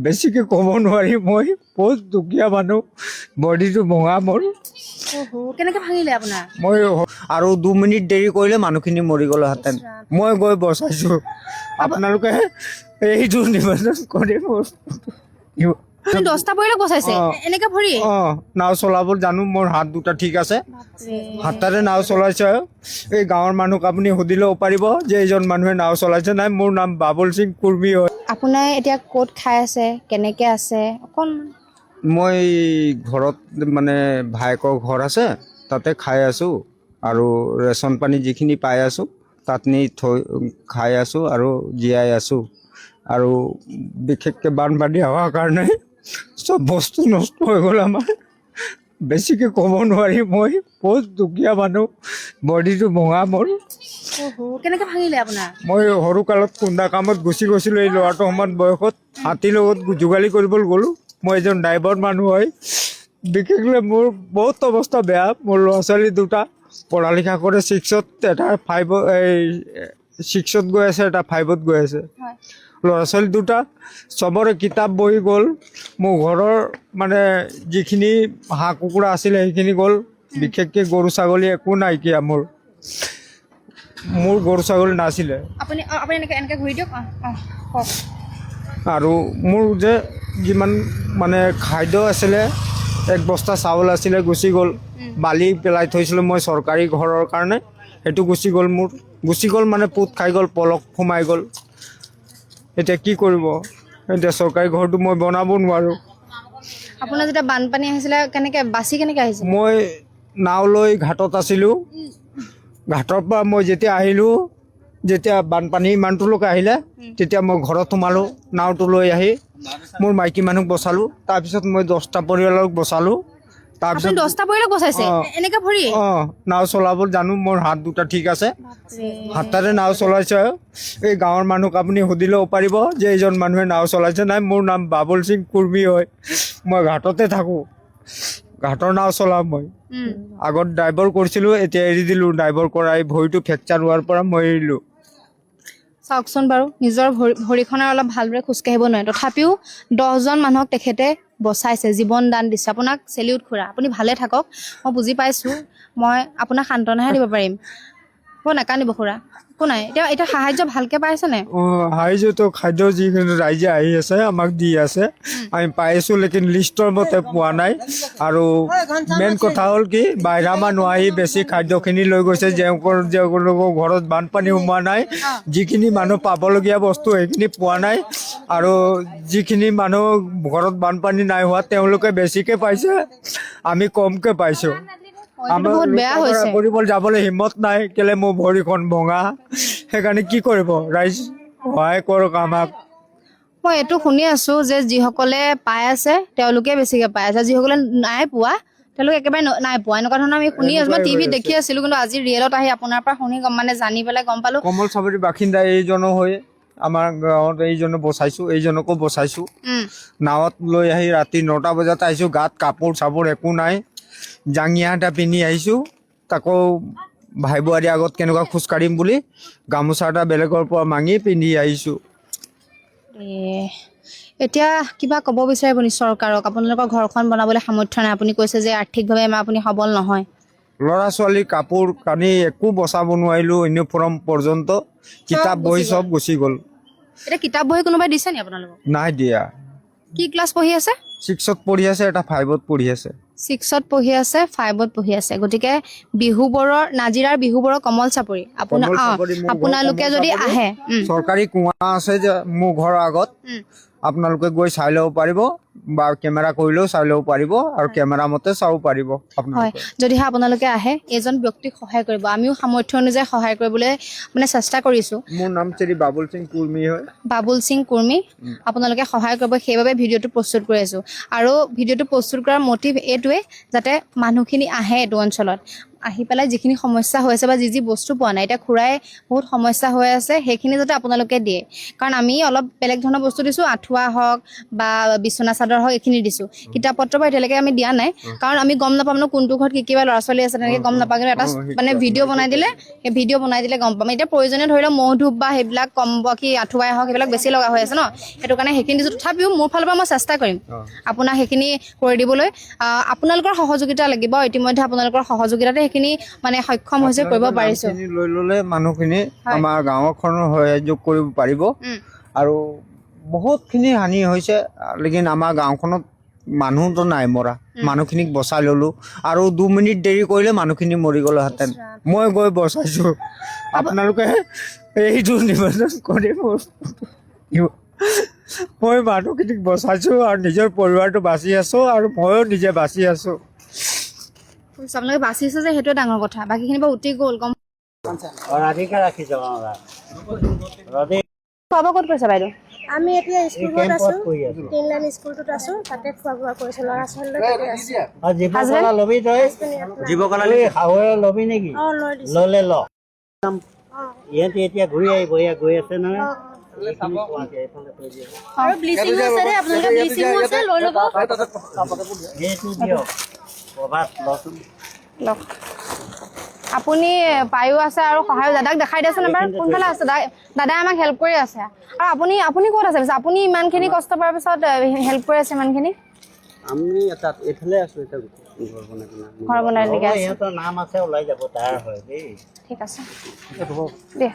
বেছিকৈ ক'ব নোৱাৰি, মই বহুত দুখীয়া মানুহ, বডিটো ভঙা মোৰ। কেনেকে ভাঙিলে আপোনাৰ? মই আৰু 2 মিনিট দেৰি কৰিলে মানুহখিনি মৰি গ'লহেঁতেন। মই গৈ বচাইছোঁ। আপোনালোকে এইটো নিবেদন কৰি মোৰ আপুনি 10টা পৰিয়ালক বচাইছে? অ। এনেকে ভৰি? অঁ, নাও চলাব জানো, মোৰ হাত দুটা ঠিক আছে, হাতেৰে নাও চলাইছে। এই গাঁৱৰ মানুহক আপুনি সুধিলেও পাৰিব যে এইজন মানুহে নাও চলাইছে নাই। মোৰ নাম বাবুল সিং কুৰ্মী হয়। আপোনাৰ এতিয়া ক'ত খাই আছে, কেনেকে আছে অকণমান? মই ঘৰত, মানে ভায়েকৰ ঘৰ আছে, তাতে খাই আছোঁ আৰু ৰেচন পানী যিখিনি পাই আছোঁ তাত নি থৈ খাই আছোঁ আৰু জীয়াই আছোঁ। আৰু বিশেষকৈ বানপানী হোৱাৰ কাৰণে চব বস্তু নষ্ট হৈ গ'ল আমাৰ। বেছিকৈ ক'ব নোৱাৰি, মই বহুত দুখীয়া মানুহ, বডিটো ভঙা মোৰ। কেনেকে ভাঙিলে আপোনাৰ? মই সৰুকালত কুন্দা কামত গুচি গৈছিলোঁ। এই ল'ৰাটো সমান বয়সত হাতীৰ লগত যোগালী কৰিবলৈ গ'লোঁ। মই এজন ড্ৰাইভাৰ মানুহ হয়। বিশেষকৈ মোৰ বহুত অৱস্থা বেয়া। মোৰ ল'ৰা ছোৱালী দুটা পঢ়া লিখা কৰে ছিক্সত, এটা ফাইভ, এই ছিক্সত গৈ আছে, এটা ফাইভত গৈ আছে। ল'ৰা ছোৱালী দুটা চবৰে কিতাপ বহি গ'ল। মোৰ ঘৰৰ মানে যিখিনি হাঁহ কুকুৰা আছিলে সেইখিনি গ'ল। বিশেষকৈ গৰু ছাগলী একো নাইকিয়া মোৰ। মোৰ গৰু ছাগলী নাছিলে। আপুনি আপুনি এনেকে এনেকে ঘূৰি দিয়ক। অঁ অঁ কওক। আৰু মোৰ যে যিমান মানে খাদ্য আছিলে, এক বস্তা চাউল আছিলে, গুচি গ'ল। বালি পেলাই থৈছিলোঁ মই চৰকাৰী ঘৰৰ কাৰণে, সেইটো গুচি গ'ল মোৰ। গুচি গ'ল মানে পোত খাই গ'ল, পলস সোমাই গ'ল। এতিয়া কি কৰিব? এতিয়া চৰকাৰী ঘৰটো মই বনাব নোৱাৰোঁ। আপোনাৰ যেতিয়া বানপানী আহিছিলে, কেনেকে বাচি কেনেকে আহিছিলে? মই নাও লৈ ঘাটত আছিলোঁ। ঘাটৰ পৰা মই যেতিয়া আহিলোঁ, যেতিয়া বানপানী ইমানটোলৈকে আহিলে, তেতিয়া মই ঘৰত সোমালোঁ। নাওটো লৈ আহি মোৰ মাইকী মানুহক বচালোঁ। তাৰপিছত মই 10টা পৰিয়ালক বচালোঁ। আপুনি তাৰপিছত 10টা পৰিয়ালক বচাইছে? অ। এনেকে ভৰি? অঁ, নাও চলাব জানো, মোৰ হাত দুটা ঠিক আছে, হাতেৰে নাও চলাইছে। এই গাঁৱৰ মানুহক আপুনি সুধিলেও পাৰিব যে এইজন মানুহে নাও চলাইছে নাই। মোৰ নাম বাবুল সিং কুৰ্মী হয়। মই ঘাটতে থাকোঁ, ঘাটৰ নাও চলাওঁ মই। আগত ড্ৰাইভাৰ কৰিছিলোঁ, এতিয়া এৰি দিলোঁ। ড্ৰাইভাৰ কৰা এই ভৰিটো ফ্ৰেকচাৰ হোৱাৰ পৰা মই এৰিলোঁ। চাওকচোন বাৰু, নিজৰ ভৰিখনৰ অলপ ভালদৰে খোজকাঢ়িব নোৱাৰে, তথাপিও 10জন মানুহক তেখেতে বচাইছে, জীৱন দান দিছে। আপোনাক চেলিউট খুৰা, আপুনি ভালে থাকক। মই বুজি পাইছোঁ, মই আপোনাক সান্তনাহে দিব পাৰিম। হ'ব, নাকান্দিব খুৰা, একো নাই। এতিয়া এতিয়া সাহাৰ্য ভালকে পাইছেনে? অঁ, সাহাৰ্যটো খাদ্য যিখিনি ৰাইজে আহি আছে, আমাক দি আছে, আমি পাই আছোঁ, লেকিন লিষ্টৰ মতে পোৱা নাই। আৰু মেইন কথা হ'ল কি, বাহিৰা মানুহ আহি বেছি খাদ্যখিনি লৈ গৈছে। তেওঁলোকৰ ঘৰত বানপানী সোমোৱা নাই, যিখিনি মানুহ পাবলগীয়া বস্তু সেইখিনি পোৱা নাই। আৰু যিখিনি মানুহ ঘৰত বানপানী নাই হোৱা, তেওঁলোকে বেছিকে পাইছে, আমি কমকে পাইছোঁ। এইটো বহুত বেয়া হৈছে। কৰিব যাবলৈ হিম্মত নাই, কেলে মোৰ ভৰিখন ভঙা। সেইকাৰণে কি কৰিব, ৰাইজ সহায় কৰক আমাক। মই এইটো শুনি আছো যে যিসকলে পাই আছে তেওঁলোকে বেছিকে পাই আছে, যিসকলে নাই পোৱা তেওঁলোকে একেবাৰে নাই পোৱা। এনেকুৱা ধৰণৰ আমি শুনি আছো, মই এনেকুৱাই টিভিত হৈ দেখি আছিলো, কিন্তু আজি ৰিয়েলত আহি আপোনাৰ পৰা শুনি গম মানে জানি পেলাই গম পালো। কমল চাপৰি বাসিন্দা এইজনো হৈ আমাৰ গাঁৱত এইজনো বচাইছোঁ, এইজনকো বচাইছোঁ। নাৱত লৈ আহি ৰাতি 9টা বজাত আহিছোঁ। গাত কাপোৰ চাপোৰ একো নাই, জাঙিয়া এটা পিন্ধি আহিছোঁ। তাকো ভাই বোৱাৰী আগত কেনেকুৱা খোজকাঢ়িম বুলি গামোচা এটা বেলেগৰ পৰা মাঙি পিন্ধি আহিছোঁ। এতিয়া কিবা ক'ব বিচাৰিব নি চৰকাৰক? আপোনালোকৰ ঘৰখন বনাবলৈ সামৰ্থ্য নাই, আপুনি কৈছে যে আৰ্থিকভাৱে ইমান আপুনি সবল নহয়। ল'ৰা ছোৱালীৰ কাপোৰ কানি একো বচাব নোৱাৰিলোঁ, ইউনিফৰ্ম পৰ্যন্ত, কিতাপ বহি চব গুচি গ'ল। এতিয়া কিতাপ বহি কোনোবাই দিছে নি আপোনালোকক? নাই দিয়া। কি ক্লাছ পঢ়ি আছে? ছিক্সত পঢ়ি আছে, এটা ফাইভত পঢ়ি আছে। ছিক্সত পঢ়ি আছে, ফাইভত পঢ়ি আছে। গতিকে বিহুবৰৰ নাজিৰাৰ বিহুবৰৰ কমল চাপৰি কমল চাপৰি, মোৰ ঘৰ আপোনালোকে কমল যদি চাপৰি। আহে চৰকাৰী কুঁৱা আছে যে মোৰ ঘৰৰ আগত, আপোনালোকে গৈ চাই ল'ব পাৰিব বা কেমেৰা কৰিলেও চাই ল'ব পাৰিব আৰু কেমেৰা মতে চাব পাৰিব হয়। আপোনালোকে। যদিহে আপোনালোকে আহে, এইজন ব্যক্তিক সহায় কৰিব। আমিও সামৰ্থ্য অনুযায়ী সহায় কৰিবলৈ মানে চেষ্টা কৰিছোঁ। মোৰ নাম শ্ৰী বাবুল সিং কুৰ্মী হয়। বাবুল সিং কুৰ্মী, আপোনালোকে সহায় কৰিব, সেইবাবে ভিডিঅ'টো প্ৰস্তুত কৰি আছোঁ। আৰু ভিডিঅ'টো প্ৰস্তুত কৰাৰ মটিভ এইটোৱে যাতে মানুহখিনি আহে এইটো অঞ্চলত। আহি পেলাই যিখিনি সমস্যা হৈ আছে বা যি যি বস্তু পোৱা নাই, এতিয়া খুৰাই বহুত সমস্যা হৈ আছে, সেইখিনি যাতে আপোনালোকে দিয়ে। কাৰণ আমি অলপ বেলেগ ধৰণৰ বস্তু দিছোঁ, আঁঠুৱা হওক বা বিচনা চাদৰ হওক এইখিনি দিছোঁ। কিতাপ পত্ৰ বাৰু এতিয়ালৈকে আমি দিয়া নাই, কাৰণ আমি গম নাপাম ন কোনটো ঘৰত কি কিবা ল'ৰা ছোৱালী আছে, তেনেকৈ গম নাপাওঁ। কিন্তু এটা মানে ভিডিঅ' বনাই দিলে, সেই ভিডিঅ' বনাই দিলে গম পাম। এতিয়া প্ৰয়োজনীয় ধৰি লওক মহ ধূপ বা সেইবিলাক কম বা কি আঁঠুৱাই হওক সেইবিলাক বেছি লগা হৈ আছে ন, সেইটো কাৰণে সেইখিনি দিছোঁ। তথাপিও মোৰ ফালৰ পৰা মই চেষ্টা কৰিম আপোনাক সেইখিনি কৰি দিবলৈ। আপোনালোকৰ সহযোগিতা লাগিব। ইতিমধ্যে আপোনালোকৰ সহযোগিতাতে সেইখিনি মানে সক্ষম হৈছে, কৰিব পাৰিছোঁ। নামখিনি লৈ ল'লে মানুহখিনি আমাৰ গাঁওখনৰ সহযোগ কৰিব পাৰিব। আৰু বহুতখিনি হানি হৈছে, লেকিন আমাৰ গাঁওখনত মানুহতো নাই মৰা, মানুহখিনিক বচাই ল'লোঁ। আৰু 2 মিনিট দেৰি কৰিলে মানুহখিনি মৰি গ'লহেঁতেন। মই গৈ বচাইছোঁ। আপোনালোকে এইটো নিবেদন কৰি মোৰ মই মানুহখিনিক বচাইছোঁ আৰু নিজৰ পৰিবাৰটো বাচি আছোঁ আৰু ময়ো নিজে বাচি আছোঁ। আপোনালোকে বাচিছে যে সেইটোৱে ডাঙৰ কথা, বাকীখিনি বাৰু উটি গ'ল গম। ৰাধিকা ৰাখিছো ৰাধি। খোৱা বোৱা ক'ত কৰিছে বাইদেউ? আমি এতিয়া স্কুলত আছো। কৰি আছো। তিনলাইন স্কুলটোত আছো, তাতে খোৱা বোৱা কৰিছো। ল'ৰা ছোৱালী তাতে আছে। জীৱকলা ল'বি তই? জীৱকলা। শাহুৱে ল'বি নেকি? অ, লৈ দিছো। ল'লে ল। ইহঁতি এতিয়া ঘূৰি আহিব, এয়া গৈ আছে নহয়। এইখিনি পোৱাকে এইফালে থৈ দিয়ক। আৰু ব্লিচিঙো আছে দেই, আপোনালোকে ব্লিচিঙো আছে লৈ ল'ব। সেইটো দিয়ক, প্ৰভাত লচোন। লওক, আপুনি পায়ো আছে আৰু সহায়ো। দাদাক দেখাই দিয়াচোন এবাৰ, কোনফালে আছে দাদাই আমাক হেল্প কৰি আছে। আৰু আপুনি ক'ত আছে পিছে? আপুনি ইমানখিনি কষ্ট পোৱাৰ পিছত হেল্প কৰি আছে ইমানখিনি। আমি তাত এইফালে আছো, এতিয়া ঘৰ বনাই কিনে। ঘৰ বনাই হ'ব, এনেকে আছে। ইহঁতৰ নাম আছে, ওলাই যাব তাৰ হয় দেই। ঠিক আছে দে।